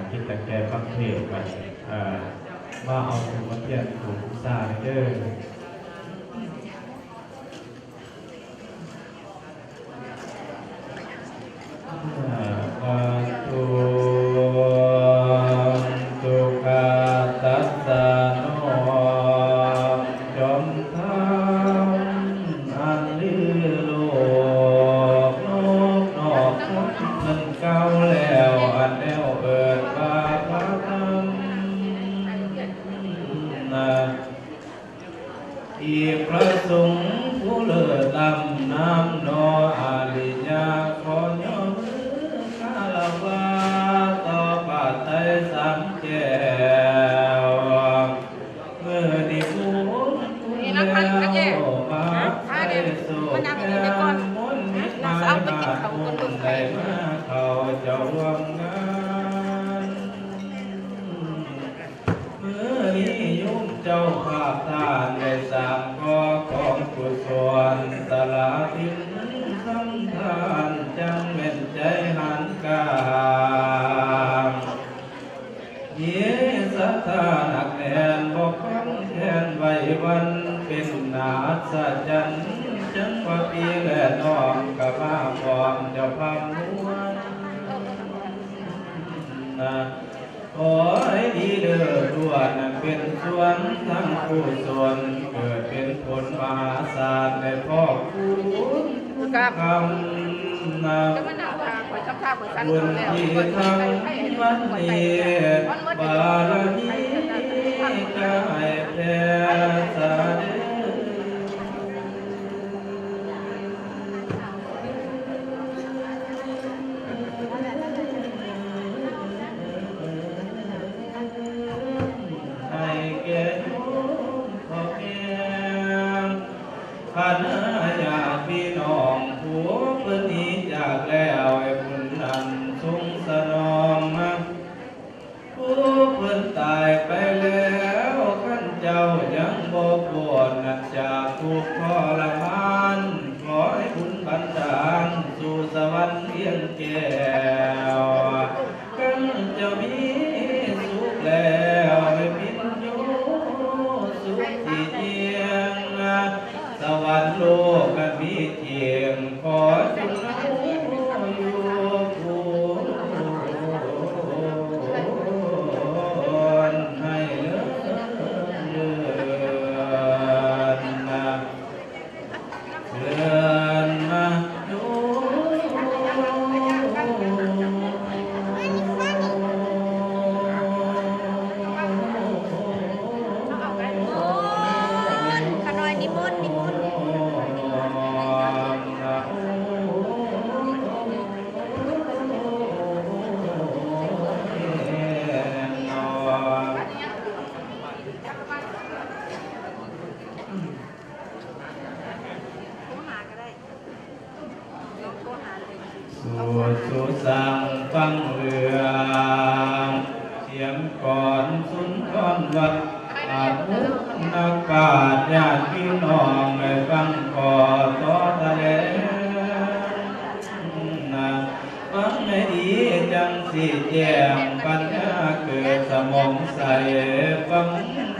ເຮັດຕັ້ງແຕ່ຟັງເທດໄປ ເອີ ມາເອົາທູມາທຽນປູບບູຊາເດີ. ສາທຸ ສຸຂະຕັດສະ ນ້ອມຈອມທຳອັນລືໂລກ ນົບນອບທຳເພິ່ນກ່າວແລ້ວ ອັນແນວເອີ້ນວ່າພະທຳນະ ທີ່ພະສົງຜູ້ເລີດລ້ຳນາມໜໍ ອາລິຍະ ຂໍຍ້ອງຄາລະວະຕໍ່ພະໄຕສາມແກ້ວ. ມື້ນີ້ບຸນຄຸນແລ້ວມາໃສ່ໂສກແມ່ນມົນມິດໝາຍມາດບຸນໄດ້ມາເຂົ້າເຈົ້າຮ່ວມງານ. ມື້ນີ້ໂຍມເຈົ້າພາບທ່ານໄດ້ສ້າງກໍ່ກອງກຸສົນ ສະຫຼາທິນທຳທານ ຈັ່ງແມ່ນໃຈຫັນກາ ມີສັດທາໜັກແໜ້ນ ບໍ່ຄອງແຄ້ນໄວ້ວັນ ເປັນໜ້າອັດສະຈັນ ຈັ່ງວ່າພີ່ແລະນ້ອງກະມາພ້ອມເຈົ້າພາບມ່ວນນະ. ຂໍໃຫ້ດີເລີດລ້ວນເປັນສ່ວນທາງກຸສົນ ເກີດເປັນຜົນມະຫາສານ ໄດ້ພອກພູນຄຳນະ ບຸນທີ່ທັງວັນນີ້ ບາລະມີກາຍແຜ່ສະເດີ ໃຫ້ແກ່ໂຍມພໍ່ແມ່ ຄະນະຍາດພີ່ນ້ອງ ຜູ້ເພິ່ນໜີຈາກແລ້ວ ໃຫ້ບຸນນັ້ນຊົງສະໜອງມາ ຜູ້ເພິ່ນຕາຍໄປແລ້ວ ຄັນເຈົ້າຍັງບໍ່ພົ້ນຈາກທຸກທໍລະມານ ຂໍໃຫ້ບຸນບັນດານສູ່ສະຫວັນວຽງແກ້ວ ຄັນເຈົ້າມີສຸກແລ້ວ ໃຫ້ພິນໂຍສຸກທີ່ຍິ່ງ ສະຫວັນໂລກອັນມີຈິງ ຂໍຈົ່ງເຮົາຢູ່ຄູນໃຫ້ເລີນເລີນນະ ເລີນນະ ໂອ້ ຂະນ້ອຍນິມົນ ນິມົນ. ສູດສູສັງ ຟັງເລື່ອງສຽງກອນສຸນທອນວັດ ອາ ພວກນັກປາດຍາດພີ່ນ້ອງ ໄດ້ຟັງຂໍຕໍ່ຖະແຫຼງນະ ຟັງໃຫ້ດີຈັ່ງຊິແຈ້ງປັນຍາເກີດສະໝອງໃສ ຟັງ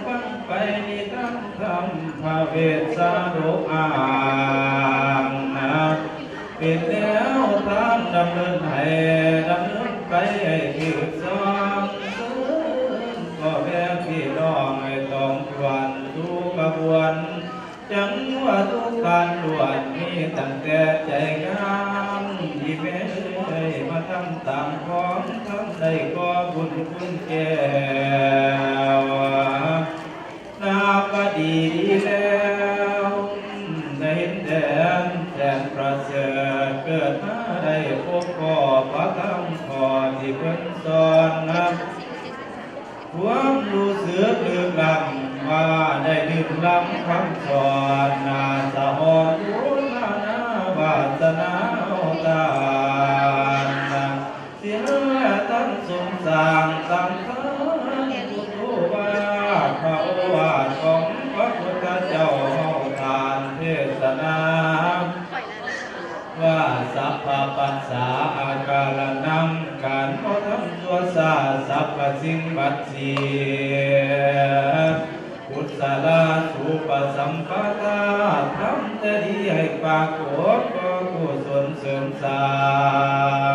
ຟັງໄປນິທານທຳພະເວດສາດົກອ້າງນະ ເປັນແນວທາງດຳເນີນໃຫ້ດຳເນີນໄປໃຫ້ຖືກຊ່ອງ ເຊີນພໍ່ແມ່ພີ່ນ້ອງໃຫ້ຕ້ອງຄວນສູ່ຂະບວນ ຈັງວ່າທຸກທ່ານລ້ວນມີຕັ້ງແຕ່ໃຈງາມ ອີແມ່ເອີຍ ມາທຳຕາມຂອງທຳໄດ້ກໍບຸນຄຸນແກ້ວ ນາບວ່າດີດີແລ້ວ ໄດ້ເຫັນແດນແສນປະເສີດ ເກີດມາໄດ້ພົບພໍ້ພະທຳຂໍ້ທີ່ເພິ່ນສອນນະ ຄວາມຮູ້ສຶກລຶກລ້ຳວ່າໄດ້ດື່ມລຳຄຳສອນນາ ສະອອນບຸນນາວາສະນາເຮົາທ່ານນາ ສິນລະທຳສົມສ້າງຕັ້ງທານ ພຸດໂທວາດ ພະໂອວາດຂອງພະພຸດທະເຈົ້າເຮົາທ່ານເທດສະນາ ວ່າສັບພະປັດສາອາກາລະນັງ ການບໍ່ທຳຊົ່ວ ສາສັບພະສິ່ງບັດສີ ກຸສະລາສຸປະສຳປະທາ ທຳແຕ່ດີໃຫ້ປາກົດ ກໍກຸສົນເສີມສ້າ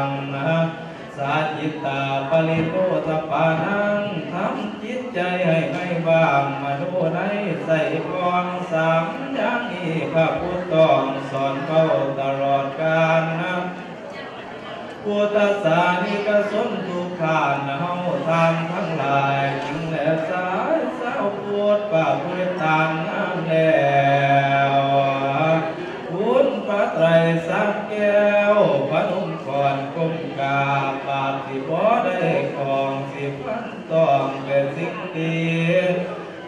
ງ ສາຈິດຕາປະລິໂພທະປານັງ ທຳຈິດໃຈໃຫ້ໄຫວບາງ ມະໂນໃນໃສກອງ ສາມຢ່າງນີ້ພະພຸດຕ້ອງສອນເວົ້າຕະຫຼອດການ ພຸດທະສານິກະຊົນທຸກທ່ານ ເຮົາທ່ານທັງຫຼາຍ ຍິງແລະຊາຍຊາວພຸດ ປະພຶດຕາມງາມແລ້ວ ຄຸນພະໄຕສັກແກ້ວ ພະນົມກ່ອນກົ້ມກາບ ບາບຊິບໍ່ໄດ້ຂອງ ຊິພັນຕ້ອງແຕ່ສິ່ງດີ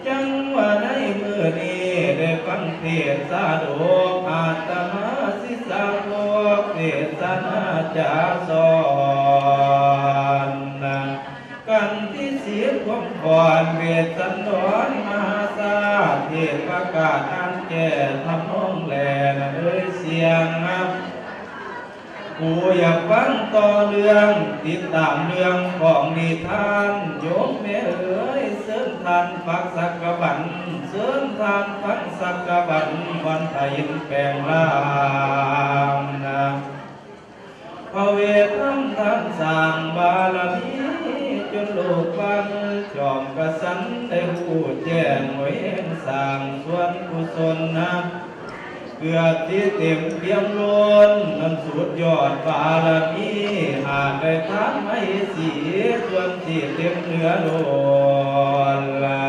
ຈັ່ງວ່າໃນມື້ນີ້ໄດ້ຟັງເທດສາດົກ ອາດຕະມາສິສາວົກເທດສະນາຈາສອນ ກັນທີສິບຄວາມຂອນເວດສັນດອນມະຫາຊາດ ເທດປະກາດອ່ານແກ້ທຳນອງແລນະເອີຍສຽງ ຜູ້ຢາກຟັງຕໍ່ເລື່ອງ ຕິດຕາມເລື່ອງຂອງນິທານ ໂຍມແມ່ເອີຍ ເຊີນທ່ານປັກສັກກະບັນ ເຊີນທ່ານປັກສັກກະບັນ ວັນພະອິນແປງຮ່າງນາ ພະເວດທຳທ່ານສ້າງບາລະມີ ຈົນໂລກວັນ ຈອມກະສັນໄດ້ຮູ້ແຈ້ງ ໂອຍແຫ່ງສ້າງສ່ວນກຸສົນນາ ເກືອບຊິເຕັມປ່ຽມລົ້ນ ນັ້ນສຸດຍອດບາລະມີ ຫາກໄດ້ທານມະເຫສີ ສ່ວນຊິເຕັມເຫຼືອລົ້ນລະ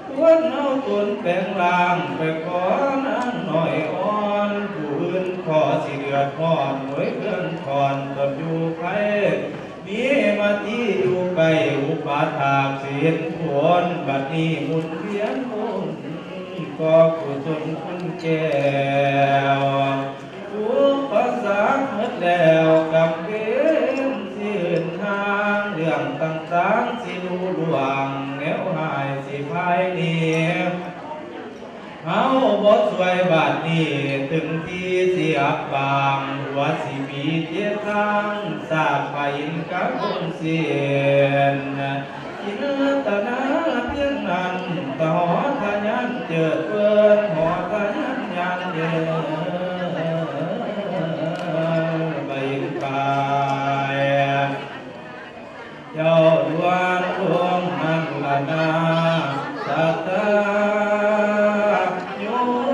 ຄວນເຮົາຕົນແປງຮ່າງ ໄປຂໍນາງນ້ອຍອ່ອນ ຜູ້ອື່ນຂໍຊິເດືອດຮ້ອນ ໂດຍເຄື່ອງຂອນຕົນຢູ່ໄພ ມີມະຕິຢູ່ໃກ້ ອຸປະຖາກສິເຫັນຜົນ ບັດນີ້ໝູນວຽນວົງ ກໍກຸສົນຄຸນແກ້ວ ອຸປະສັກໝົດແລ້ວ ກຳເວັນຊິອື່ນຫ່າງ ເລື່ອງຕ່າງໆຊິລຸລ່ວງ ແນວຮ້າຍຊິພາຍໜີ ເຮົາບໍ່ຊ່ວຍບາດນີ້ ເຖິງທີ່ຊິອັບປາງ ຫົວຊິປີເຈດທາງ ສາກພະອິນກະຄົງເສນ ຈິນຕະນາພຽງນັ້ນ ຕະຫໍທະຍານເຈີດເປີນ ຫໍທະຍານຍານເຈີນ ໄປໄປ ເຈົ້າດວງດວງນັ້ນລະນາ ສັດທາໂຍມ.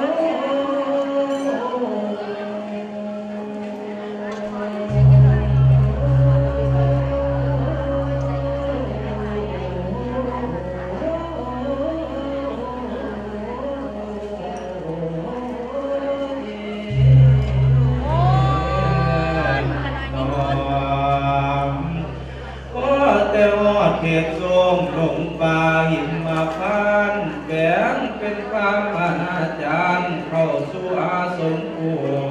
ພໍແຕ່ຮອດເຂດໂຊງ ດົງປ່າຫິມມະພານ ແບງເປັນຄວາມອານາຈານ ເຂົ້າສູ່ອາສົມກ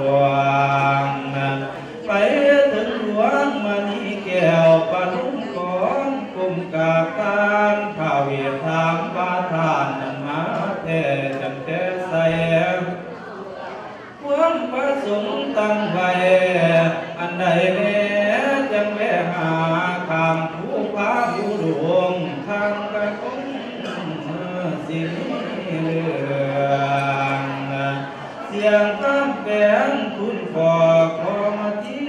ວ້າງ ໄປເຖິງຫຼວງມະນີແກ້ວ ປະນຸມກອງ ກົ້ມກາບທ່ານ ພະເວດຖາມວ່າ ທ່ານນັ້ນມາແທ້ຈັ່ງແຕ່ໃສ? ຄວາມປະສົງຕັ້ງໄວ້ອັນໃດແລ ຈັ່ງແວະຫາ ຂ້າມພູຜາພູດົງ ທາງກະຄົງຊິມີເລື່ອງ ສຽງຄຳແປງທູນຂໍ ຂໍມາທີ່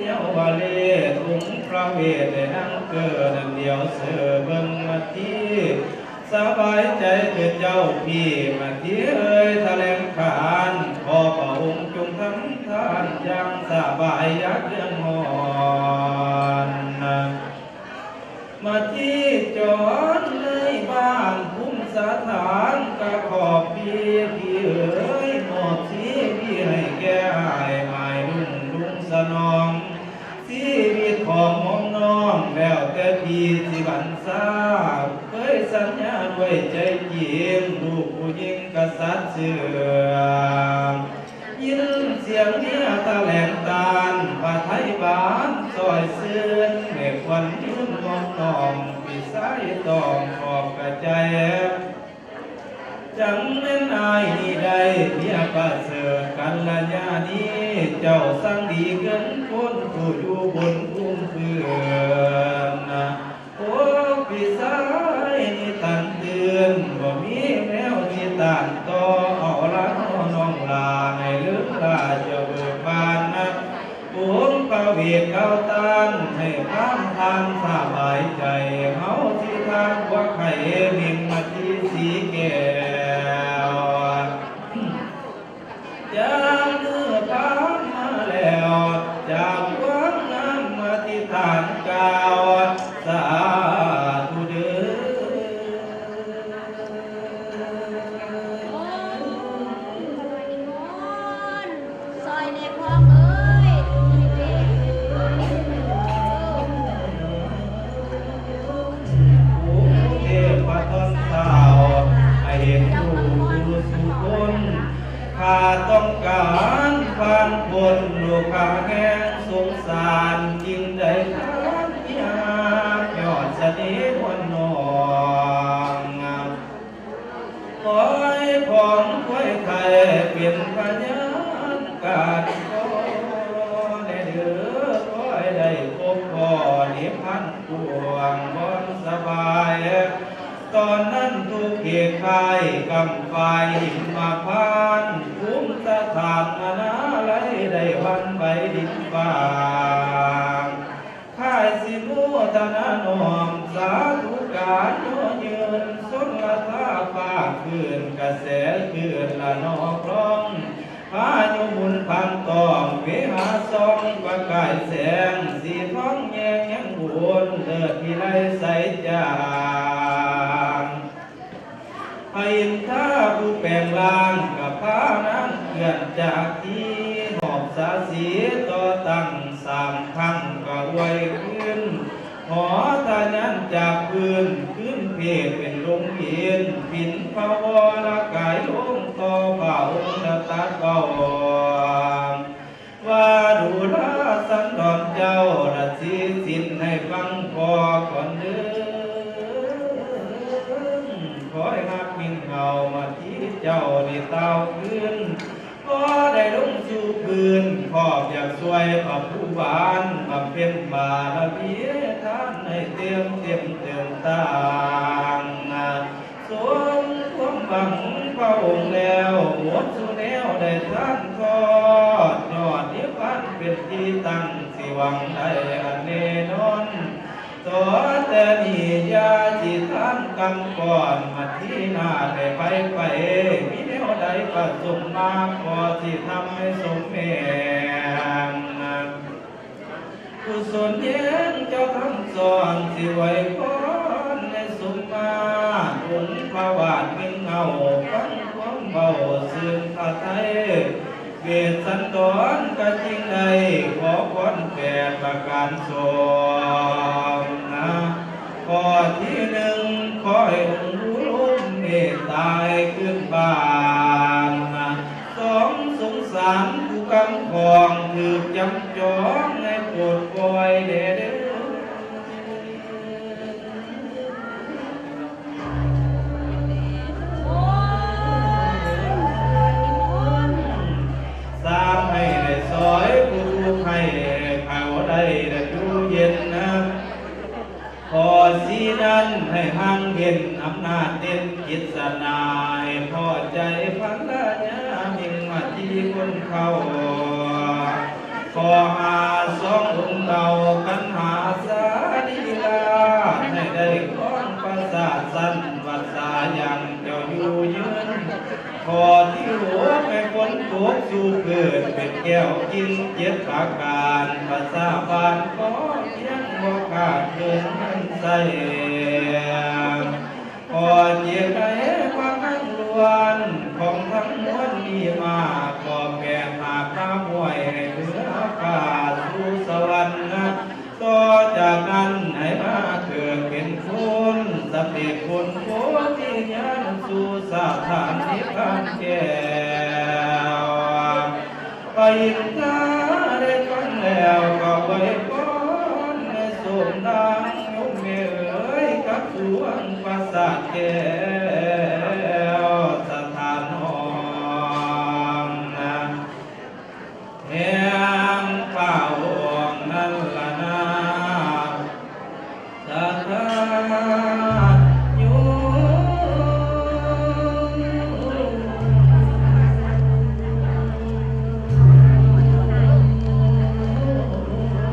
ເຍົາວະເລດ ອົງພະເວດໄດ້ນັ່ງເກີດ ດຽວເຊີເບິ່ງມາທີ່ ສະບາຍໃຈເທີດເຈົ້າພີ່ ມາທີ່ເອີຍ ຖະແຫຼງຂານ ຂໍພະອົງຈົ່ງທຳທານ ຢ່າງສະບາຍ ຢ່າເດືອດຮ້ອນ ມາທີ່ຈອນໃນບ້ານ ພູມສະຖານກະຂອບພີ່ ພີ່ເອີຍ ມອບຊີວິດໃຫ້ແກ່ອ້າຍ ໝາຍລຸງລຸງສະໜອງ ຊີວິດຂອງນ້ອງໆ ແລ້ວແຕ່ພີ່ຊິບັນຊາ ເຄີຍສັນຍາດ້ວຍໃຈຈິງ ລູກຜູ້ຍິງກະສັດເຊື້ອ ຍິນສຽງເມຍຖະແຫຼງຕ້ານ ພະໄທບ້ານຊ່ອຍຊື່ນ ແມ່ຂວັນຍືນມອງນ້ອງ ພີ່ຊາຍຕ້ອງຂອບກະໃຈ ຈັ່ງແມ່ນອ້າຍນີ້ໄດ້ເມຍປະເສີດກັນລະຍານີ ເຈົ້າຊ່າງດີເກີນຄົນ ຜູ້ຢູ່ບົນພູມພື້ນ ເວດກ່າວຕ້ານໃຫ້ພານທ່ານສະບາຍໃຈ ເຮົາຊິທານພວກໄຂ້ເມັງມາທີ່ສີແກ້ວ ຈາກເມື່ອຜ່ານມາແລ້ວ ຈາກຄວາມງາມອະທິຖານກ່າວ ສາທຸເດີ. ໂອ້ຍ ຊ່ອຍແດ່ພໍ່ເອີຍ ເທບພະຕອນເຊົ້າ ໃຫ້ເຫັນຜູ້ທຸກຄົນ ຂ້າຕ້ອງການຜ່ານພົ້ນໂລກາແຫ່ງສົງສານ ຈຶ່ງໄດ້ທານທີ່ຮັກຍອດສະເໜ່ມວນນ້ອງ ຄວາຍຂອງຄວາຍໄທເປັນພະຍານການຂໍແດ່ເດີ ຂໍໃຫ້ໄດ້ພົບພໍ້ນິບພານກວ້າງບ່ອນສະບາຍ ຕອນນັ້ນທຸກເຂດຄ້າຍກຳຝາຍຫິມມະພານ ພູມສະຖານມະນາໄລໄດ້ວັນໄຫວດິນຟ້າ ຂ້າຊິໂມທະນານ້ອມສາທຸການຍໍຍືນ ຊົນລະທາຟ້າຄື້ນກະແສຄື້ນລະນອກຮ້ອງ ພາຍຸໝູນພັນຕ້ອມເວຫາສ່ອງປະກາຍແສງ ສີທອງແຍງຍັງບຸນເລີດວິໄລໃສຈາງ ພະອິນທາຜູ້ແປງຮ່າງ ກະພານາງເຄື່ອນຈາກທີ່ ຫອບສາສີຕໍ່ຕັ້ງສາມຄັ້ງກະອວຍຄືນ ຫໍທະຍານຈາກພື້ນ ຄືນເພດເປັນລົງເຫັນ ປິ່ນພະວໍລະກາຍລົງຕໍ່ພະອົງລະຕັດເວົ້າ ວ່າດູລາສັນດອນເຈົ້າລະສີສິນໃຫ້ຟັງພໍກ່ອນເດີ ຄອຍຮັກມິ່ງເງົາມາທີ່ເຈົ້ານີ້ຕ່າວຄືນ ພໍໄດ້ລົງສູ່ພື້ນ ຂອບຢາກຊ່ວຍພະພູບານ ບຳເພັນບາລະມີທານໃຫ້ເຕັມເຕັມເຕີມຕັ້ງ ສົມຄວາມຫວັງພະອົງແລ້ວ ໝົດສູ່ແນວໄດ້ທານທອດ ຍອດນິບພານເປັນທີ່ຕັ້ງ ຊິຫວັງໄດ້ອັນແນ່ນອນ ຕໍ່ແຕ່ນີ້ຢ່າຊິທານກຳກ່ອນ ມາທີໜ້າໄດ້ໄປໄປ ມີແນວໃດປະສົງມາ ຂໍຊິທຳໃຫ້ສົມແຫ່ງ ກຸສົນແຍງເຈົ້າທຳສອນ ຊິໄຫວ້ພອນໃຫ້ສົມມາ ອົງພະວາດເປັນເງົາ ຟັງຄວາມເວົ້າຊື່ນພະໄທ ເວດສັນດອນກະຈຶ່ງໄດ້ ຂໍພອນແປດປະການສອງນະ ຂໍ້ທີໜຶ່ງ ຂໍໃຫ້ອົງຜູ້ລົມເມດຕາໃຫ້ຄືນບ້ານນະ ສອງ ສົງສານຜູ້ກຳຄອງ ຖືກຈຳຈອງໃຫ້ໂປດປ່ອຍແດ່ເດີ. ສາມ ໃຫ້ໄດ້ຊ່ອຍຜູ້ທຸກໄຮ້ ເຂົາໄດ້ຢູ່ເຢັນນະ. ຂໍ້ສີ່ນັ້ນ ໃຫ້ຫ່າງເຫັນອຳນາດເດັ່ນກິດສະໜາ ໃຫ້ພໍໃຈພັນລະຍາ ມິ່ງມາທີ່ຄົນເຖົ້າ. ຂໍ້ຫ້າ ສອງອົງເກົ່າກັນຫາສາລີລາດ ໃຫ້ໄດ້ຄອງປະສາດສັນວັດສາຢ່າງເຈົ້າຢູ່ຍືນ. ຂໍ້ທີຫົກ ໃຫ້ຝົນຕົກສູ່ພືດເປັນແກ້ວກິນ ເຈັດປະການປະຊາບ້ານພໍພຽງ ບໍ່ຂາດເຂີນເງິນໃຊ້. ຂໍເຈດໃຫ້ພະນາງລ້ວນຂອງທັງມວນມີມາ ຂໍແປດຫາກມາຫ້ວຍໃຫ້ເຫຼືອຟ້າສູ່ສະຫວັນນະ. ຕໍ່ຈາກນັ້ນໃຫ້ມາເກີດເປັນຄົນ ສຳເລັດຜົນໂພທິຍານສູ່ສະຖານນິບພານແກ້ວ. ພະອິນທາໄດ້ຟັງແລ້ວກໍອວຍພອນໃຫ້ສົມດັ່ງ ໂຍມແມ່ເອີຍ ກັບສວງປາສາດແກ້ວສະຖານຫ້ອງນະ ແຫ່ງພະອົງນັ້ນລະນາ ສະຖານໂຍມ.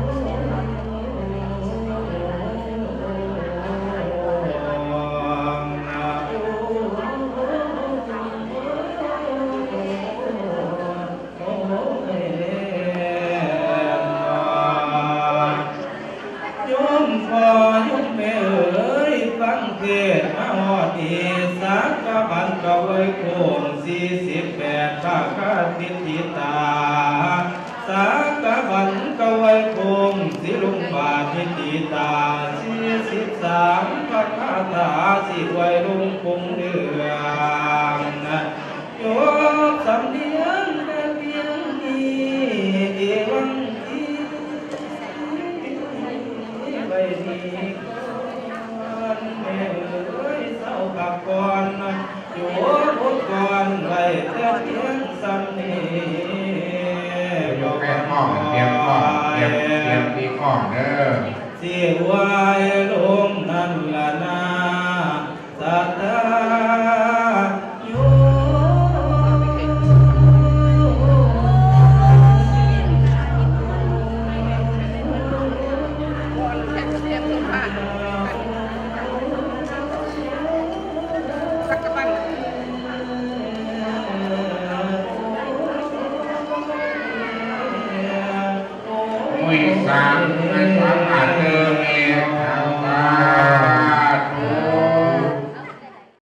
ເທດມາຮອດນີ້ ສັກກະບັນກະໄວໂຄງ ສີ່ສິບແປດ ພະຄະຕິດທິຕາ ສັກກະບັນກະໄວໂຄງ ສິລຸມບາທິດທິຕາ ສີ່ສິບສາມ ພະຄາຖາ ສິໄວລຸງຄົງເຫຼືອງ ຈົບສຳນຽງແຕ່ພຽງນີ້ ເອວັງ ໄວ້ນີ້ກ່ອນ ແມ່ເອີຍ ເຊົາພັກກ່ອນ ຢູ່ບົດກ່ອນ ໄວ້ແຕ່ພຽງສ່ຳນີ້ ຕຽມແປ້ງອ້ອມ ຕຽມອ້ອມ ຕຽມ ຕຽມຕີອ້ອມເດີ ຊິໄວ້